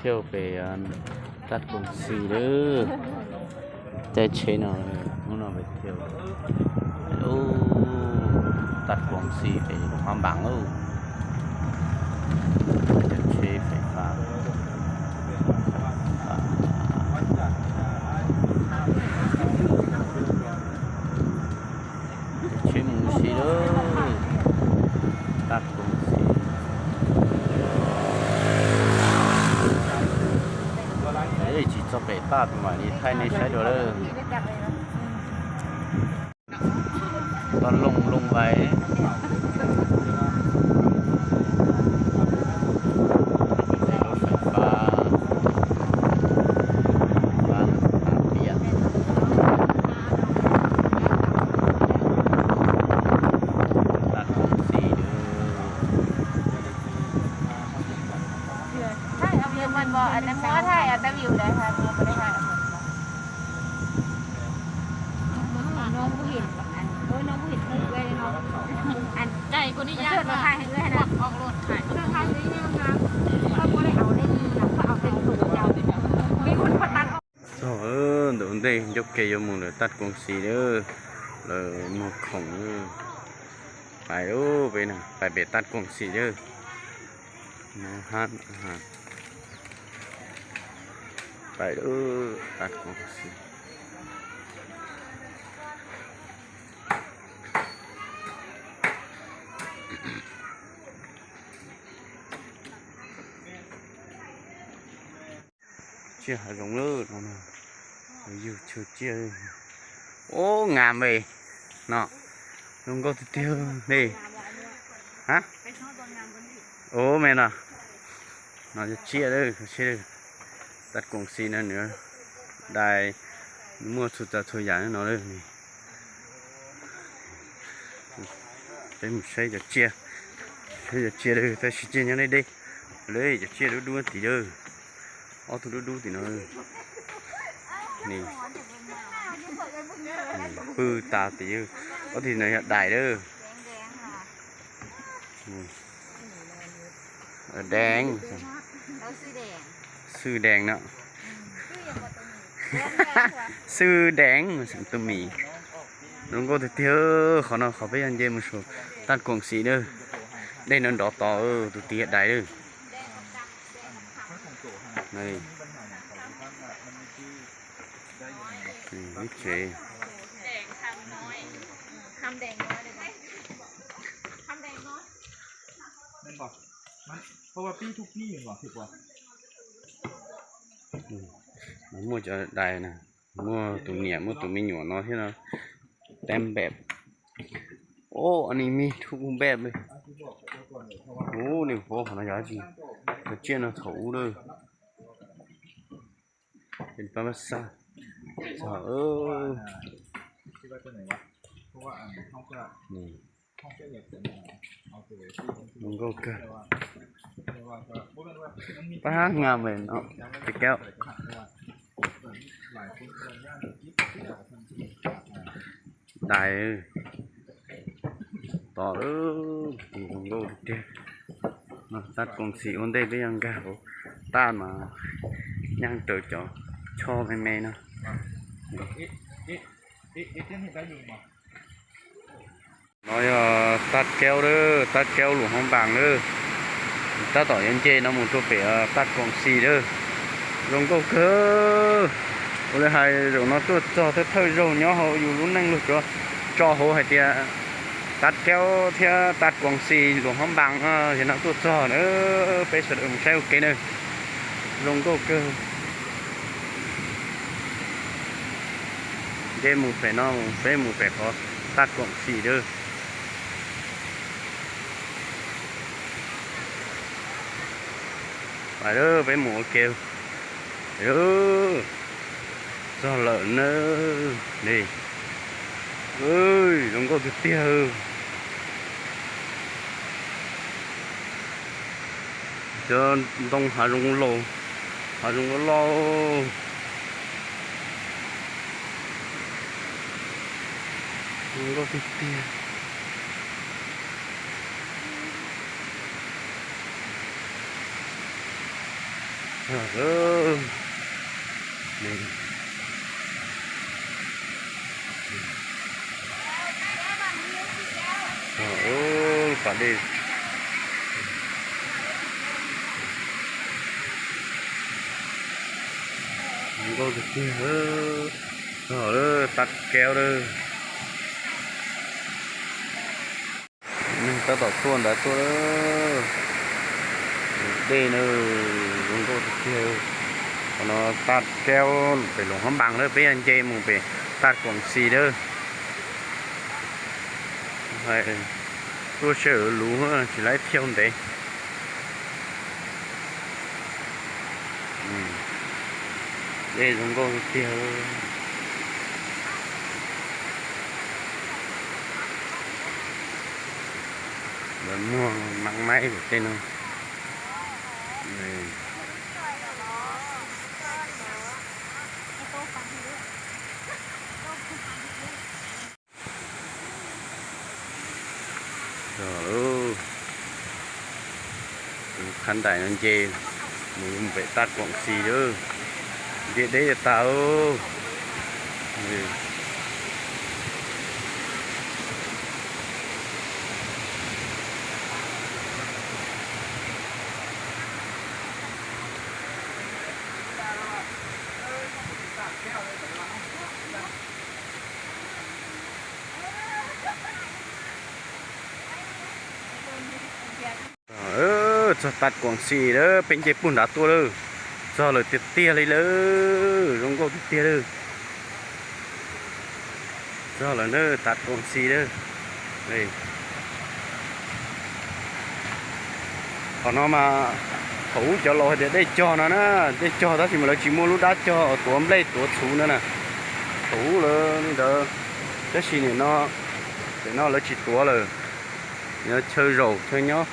Thiab pem Taj Koom Xi lawm. Caij tsheb no, hnub no pem thiab lub Taj Koom Xi pem Hmoob Npaas lawm. Cov tsheb fais fab, cov tsheb mus si lawm. Taj Koom Xi. Tsis txog pem taj tus mam li thaij nej saib dua lawm. Toj Looj Looj Vais. Lub fais fab, fab piam. Taj Koom Xi. Txog ntawm ntej ncauj ke yuav mus ntawm Taj Koom Xi lawm, lawv muag khoom. Pais lawm peb na, pais pem Taj Koom Xi lawm. Pais lawm Taj Koom Xi. Tsiaj hav zoov lawm no, yug chaw tsiaj. Ub, ngam me no, zoo nkauj tiag tiag li. Ha, ub me no, no yog tsiaj lawm. Taj Koom Xi no nws dai, muaj txhua tsav txhua yam no lawm. Peb mus saib cov tsiaj, saib cov tsiaj lawm, tab sis tsiaj nyob deb deb. Lawm cov tsiaj dub dub tim lawm, ob tug dub dub tim no. Ni, pw tas tim, ob tug no yog dais lawm. Deev, xwb deev no, xwb deev tus mis. Zoo nkauj tiag tiag. Qhov no qhov peb yog nce mus saum Taj Koom Xi na. Dej no nrov tod, tus tid dais lawm. Lub tsev. Muaj cov dais na, muaj tus niam muaj tus me nyuam no thiab no. Teeb npem. Ub, anws me thuj npem li. Ub, nej paub qhov no yog dab tsi? Cov tsiaj no thaum ub lawm. Pab xa, txog nkauj kawg. Pab ngam no, tes kaub. Dais tod, tus zoo nkauj tiag. Taj Koom Xi ua ntej peb yuav nkag hauv taj mas nyeej raws cov choj me me no. No yog Taj Kaub lawm, Taj Kaub Luam Hmoob Npaas lawm. Tab tom yuav nce no mus rau pem Taj Koom Xi lawm. Zoo nkauj kawg. Ua li hais zaum no tuaj txog thawj thawj zaug nyob hauv yus lub neej luag tsuas tso hauv hais tias Taj Kaub thiab Taj Koom Xi Luam Hmoob Npaas, yog no tuaj txog na, peb sawv daws mus saib ua ke na. Zoo nkauj kawg. Nce mus pem no, peb mus pem qhov Taj Koom Xi lawm. Peb mus ua ke. Txog lawm na. Zoo nkauj tiag tiag. Cov ntoo hav zoov laus, hav zoov loj loj. Zoo nkauj tiag tiag. Pas dej nkauj tiag tiag. Txog lawm, Tag Kaub lawm. Neeg tab tom tuaj ntawd tuaj. Dej na, zoo nkauj tiag tiag. Qhov no Tag Kaub pem Luam Phab Npas lawm, peb yog nce mus pem Tag Kuam Xis lawm. Tuaj sij hawm luv tsis laib thiaj ntev. Dej zoo nkauj tiag. Lawv muag maj maib tej no. Khab ntais no nce mus pem Tag Kuam Xis lawm. Ntiaj deb tas. Txog Tag Kuam Xis lawm, peb nce puag nrad tuaj lawm. Txog lawm tiag tiag li lawm, zoo nkauj tiag tiag lawm. Txog lawm na, Tag Kuam Xis lawm. Qhov no mas thaum ub cov laus hais tias dej cog no na, dej cog tab sis mas lawv tsis muaj lub dab cog tuav nplej tuav txhuv no na. Thaum ub lawv li ntawd, tab sis nim no, nim no lawv tsis tuav lawm, chaw zaum chaw nyob.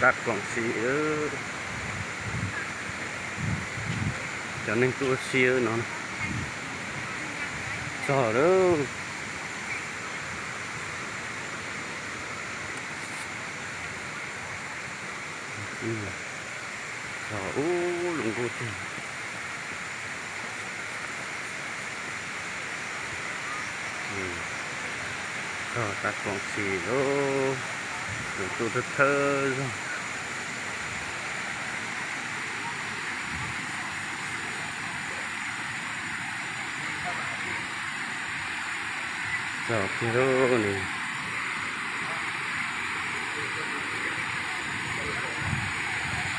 Tag Kuam Xis, cov neeg tuaj ua si no. Txog lawm. Txog ub, zoo nkauj tiag. Txog Tag Kuam Xis lawm, tuaj thawj thawj zog. Txog tiag lawm ne.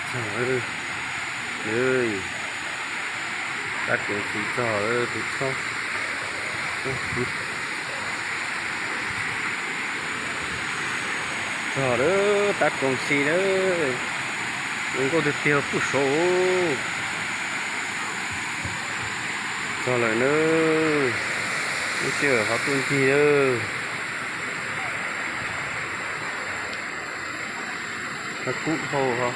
Txog lawm. Tag Kuam Xis txog lawm tus txhob. Txog lawm, Tag Kuam Xis lawm. Zoo nkauj tiag tiag pub saud. Txog lawm na. Lub sij hawm qhov tuaj ncig lawm. Kub dhau ho.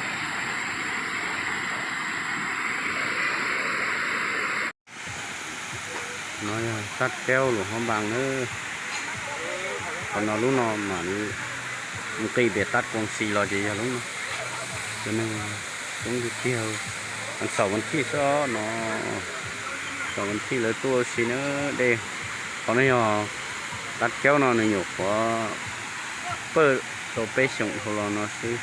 No yog Tag Kaub Luam Phab Npas na. Qhov no lub no mam li nqis pem Tag Kuam Xis los ces yog lub no. Cov neeg coob tiag tiag. Xaum vas thij xwb no. Xaum vas thij lawv tuaj ua si na. Dej, qhov no yog Tag Kaub no nws nyuam qhuav pawj tau peb xyoos dhau los no xwb.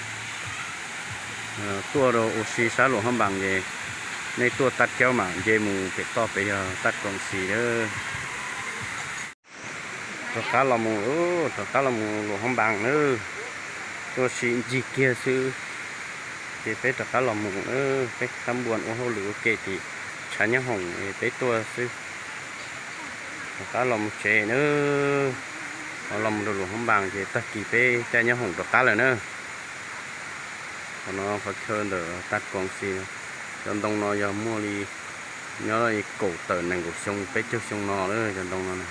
Tuaj rau ua si sab Luam Phab Npas ces nej tuaj Tag Kaub mam nce mus pem toj pem yog Tag Kuam Xis lawm. Rov qab los mus, rov qab los mus Luam Phab Npas na. Tuaj ua si ncig kiag xwb ces peb rov qab los mus na. Peb qab npua ua hauj lwm ua ke tim tshav nyob hoom es peb tuaj xwb. Rov qab los mus tsev na. Los mus rau Luam Phab Npas ces tag kis peb caij nyob hoom rov qab lawm na. Qhov no qhov chaw ntawm Tag Kuam Xis, cov ntoo no yog muaj li nyob li kaum tawm nees nkaum xyoo peb caug xyoo no lawm cov ntoo no na.